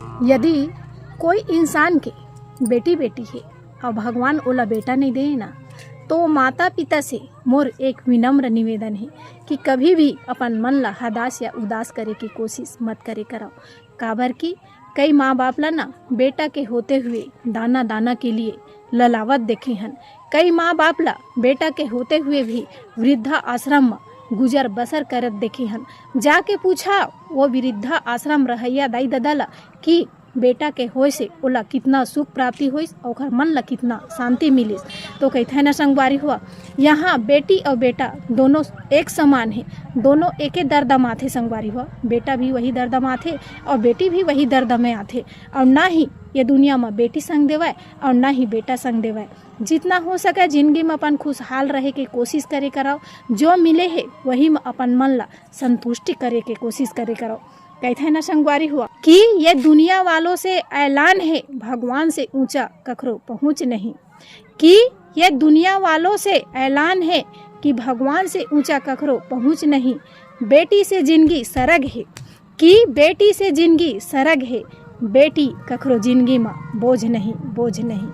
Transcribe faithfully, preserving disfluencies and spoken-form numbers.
यदि कोई इंसान के बेटी बेटी हे अउ भगवान ओला बेटा नहीं दे ना, तो माता पिता से मोर एक विनम्र निवेदन हे कि कभी भी अपन मन ला हदास या उदास करे के कोशिश मत करे करव। काबर कि कई माँ बाप ला ना बेटा के होते हुए दाना दाना के लिए ललावत देखे हन। कई माँ बाप ला बेटा के होते हुए भी वृद्धा आश्रम म गुजर बसर करत देखे हन। जाके पूछा वो वृद्धा आश्रम रहैया दाई ददा ला कि बेटा के होय से ओला कितना सुख प्राप्ति होइस, ओकर मन ला कितना शांति मिलिस। तो कहिथे ना संगवारी हुआ, यहाँ बेटी और बेटा दोनों एक समान है, दोनों एके दर्द म आथे संगवारी हुआ। बेटा भी वही दर्द म आथे और बेटी भी वही दर्द में आथे। और ना ही ये दुनिया में बेटी संग देवाय और ना ही बेटा संग देवाय। जितना हो सके जिंदगी में अपन खुशहाल रहे के कोशिश करे करव। जो मिले हे वही में अपन मन ला संतुष्टि करे के कोशिश करे करव। कहिथे ना संगवारी हुआ कि ये दुनिया वालों से ऐलान है, भगवान से ऊंचा कखरो पहुंच नहीं। कि ये दुनिया वालों से ऐलान है कि भगवान से ऊंचा कखरो पहुंच नहीं। बेटी से जिंदगी सरग है, कि बेटी से जिंदगी सरग है। बेटी कखरो जिंदगी में बोझ नहीं, बोझ नहीं।